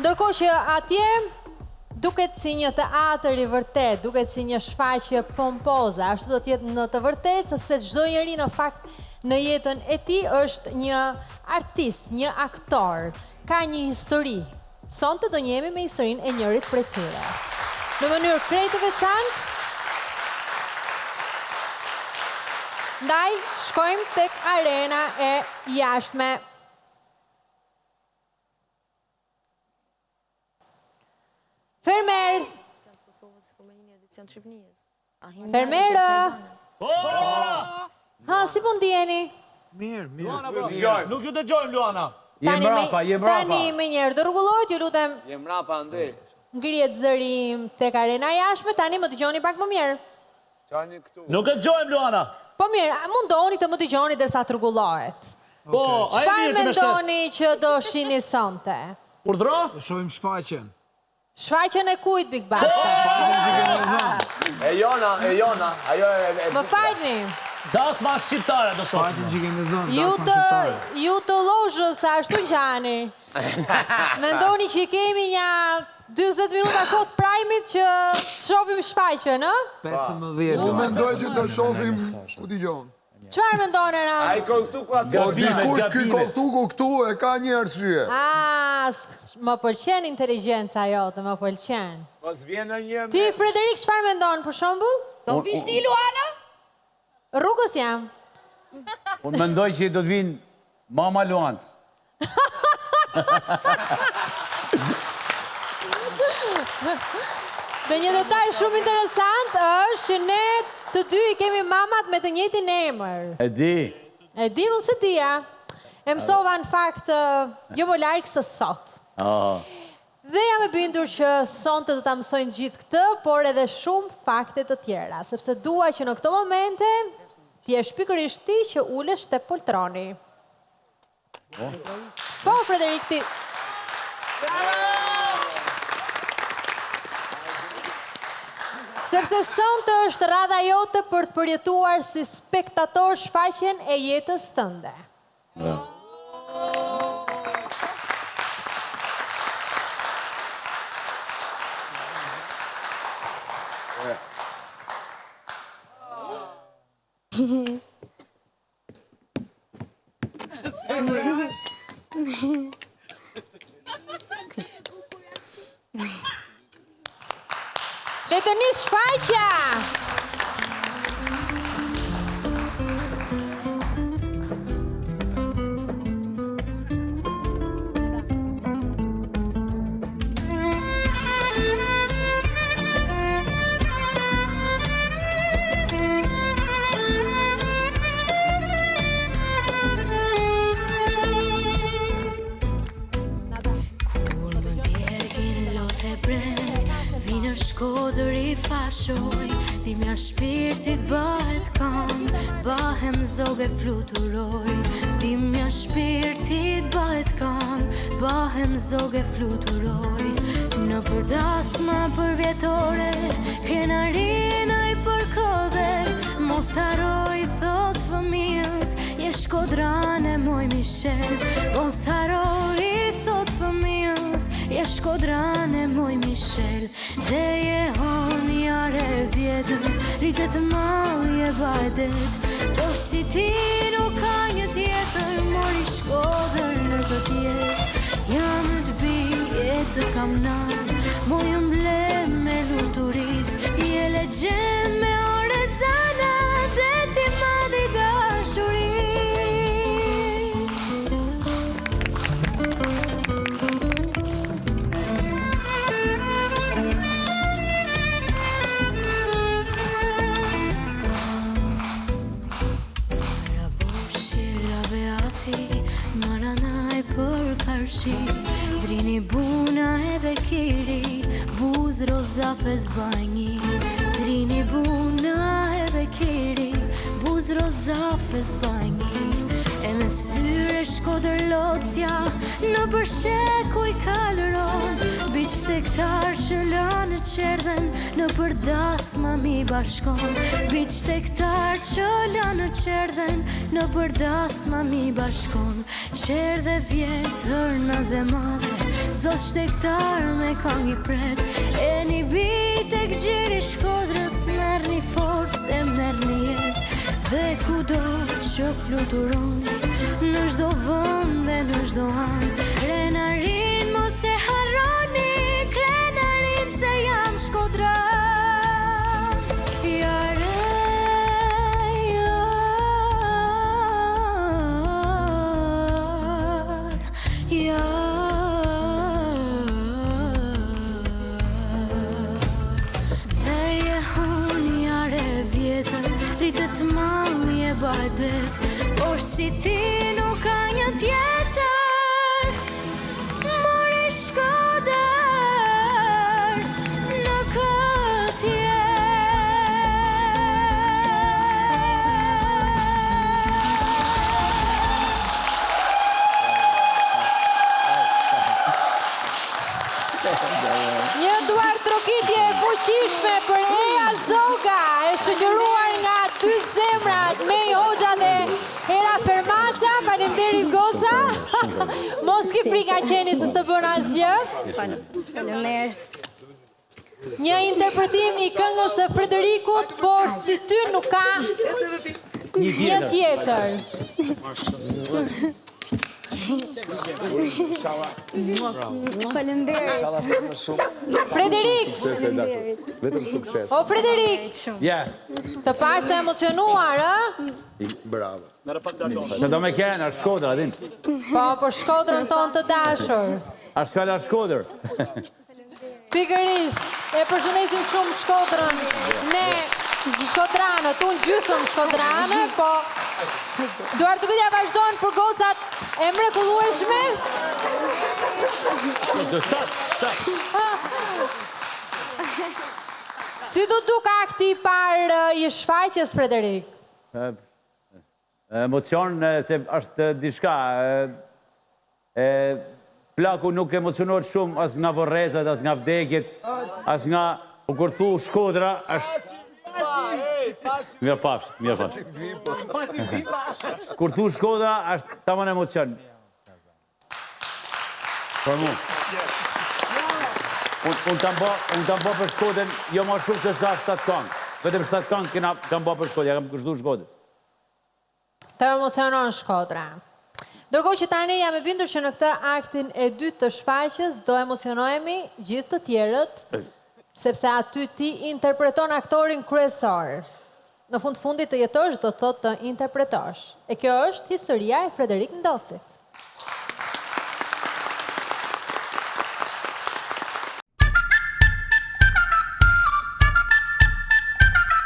Ndërkohë që atje duket si një teatër i vërtetë, duket si një shfaqje pompoze, ashtu do të jetë në të vërtetë, sepse çdo njeri në fakt në jetën e tij është një artist, një aktor, ka një histori. Sonte do njihemi me historinë e njërit prej tyre. Në mënyrë krejt të veçantë, ndaj shkojmë tek arena e jashtme. Fermer! Fermerë! Po! Ha, si po ndiheni? Mirë, mirë. Luana, po. Nuk ju dëgjojmë, Luana. Je mrapa, je mrapa. Tani menjëherë do rregullohet, ju lutem. Je mrapa, andej. Ngrihet zëri im tek arena e jashtme, tani më dëgjoni pak më mirë. Nuk e dëgjojmë, Luana. Po mirë, mundohuni të më dëgjoni derisa të rregullohet. Po, a e Çfarë mirë të me shtet? mendoni që do shihni sonte? Urdhro? Do shohim shfaqjen. Shfaqjen e kujt Big Basta? Shfaqjen që kemi dhënë. E jona, e jona, ajo e e Më falni. Dasma shqiptare do shohim. Shfaqjen që kemi dhënë, Ju dasma të shqiptare. ju të lozhës sa ashtu ngjani. Mendoni që kemi një 40 minuta kohë të prime-it që të shohim shfaqjen, ë? 15. Unë mendoj që do shohim, ku dëgjon. Çfarë mendon Erand? Ai koltuku aty. Po dikush ky koltuku këtu e ka një arsye. Ah, më pëlqen inteligjenca jote, më pëlqen. Mos vjen në një Ti Frederik çfarë mendon për shembull? Do vish ti Luana? Rrugës jam. Unë mendoj që do të vinë mama Luanës. Dhe një detaj shumë interesant është që ne të dy i kemi mamat me të njëjtin emër. E di. E di, unë s'e dija. E mësova në fakt jo më larg se sot. Oh. Dhe jam e bindur që sonte do ta mësojnë gjithë këtë, por edhe shumë fakte të tjera, sepse dua që në këto momente të jesh pikërisht ti që ulesh te poltroni. Po, po Frederik ti. Sepse sonte është radha jote për të përjetuar si spektator shfaqjen e jetës tënde. Le të nisë shfaqja! Kur më djegin lot e breng Vi në Shkodër i fashoj Dhimbja shpirtit bëhet kang Bëhem zog e fluturoj Dhimbja shpirtit bëhet kang Bëhem zog e fluturoj Nëpër dasma përvjetore Krenarinë i përkëdhel Mos harro i thot fëmijës Je shkodrane moj Mishel Mos harro i thot fëmijës Je shkodrane moj Mishel Dhe jehon jare e vjetër Rritet malli e bahet Por si ti nuk ka një tjetër Mori Shkodër në këtë jetë Jam të bij e të kam nanë Moj emblemë e lumturisë Je legjendë me orë e zana Det i madh i dashurisë Maraboshi labeati Maranaj për karshi Drini Buna edhe Kiri Buzë Rozafës banji Drini Buna edhe Kiri Buzë Rozafës banji E mes tyre Shkodër Locja Nëpër shekuj kalëron Bijtë shtegtarë që lanë çerdhen Nëpër dasma m'i bashkon Bijtë shtegtarë që lanë çerdhen Nëpër dasma m'i bashkon Çerdhe vjetër nazemadhe. Zot shtegtar me kong i pret E një bi tek gjiri Shkodrës Merrni forcë e merrni jetë Dhe kudo që fluturoni Në çdo vend e në çdo anë Krenarinë mos e harroni Krenarinë se jam shkodran Jare, jar, jar Dhe jehon jare vjetër Rritet malli e bëhet Por si ti nuk ka një tjetër More Shkodër Në këtë Një duartrokitje e fuqishme për Ea Zoga, e shoqëruar nga dy zemrat, Mei Hoxha dhe Era Fermaca. Faleminderit goca. Mos ki frikë nga qeni se s'të bën asgjë. Faleminderit. Një interpretim i këngës së Frederikut, por si ty nuk ka një tjetër. Faleminderit. Frederik, Sukses e dashur. Vetëm sukses. o Frederik, Ja, të pash të emocionuar, ë? Bravo. se do me kenë, është Shkodër, a din? Po, për Shkodrën tonë të dashur. Është fjala Shkodër. Pikërisht, e përshëndesim shumë Shkodrën. Ne shkodranët, unë gjysëm shkodrane, po duartrokitja vazhdon për gocat e mrekullueshme. Stop, stop. Si t'u duk akti i parë i shfaqjes, Frederik? Emocion se është diçka. E, plaku nuk emocionohet shumë as nga vorrezat, as nga vdekjet, as nga... Po kur thu Shkodra, është... Mirë pafsh, mirë pafsh. Kur thu Shkodra, është tamam emocion. Për mu. Unë kam bo, unë kam bo për Shkodrën, jo ma shumë se sa 7 këngë. Vetëm 7 këngë kena, kam bo për Shkodrën, ja kam kushtu Shkodrën. Të emocionon Shkodra. Ndërkohë që tani jam e bindur që në këtë aktin e dytë të shfaqjes do emocionohemi gjithë të tjerët, sepse aty ti interpreton aktorin kryesor. Në fund fundit të jetosh do të thotë të interpretosh. E kjo është historia e Frederik Ndocit.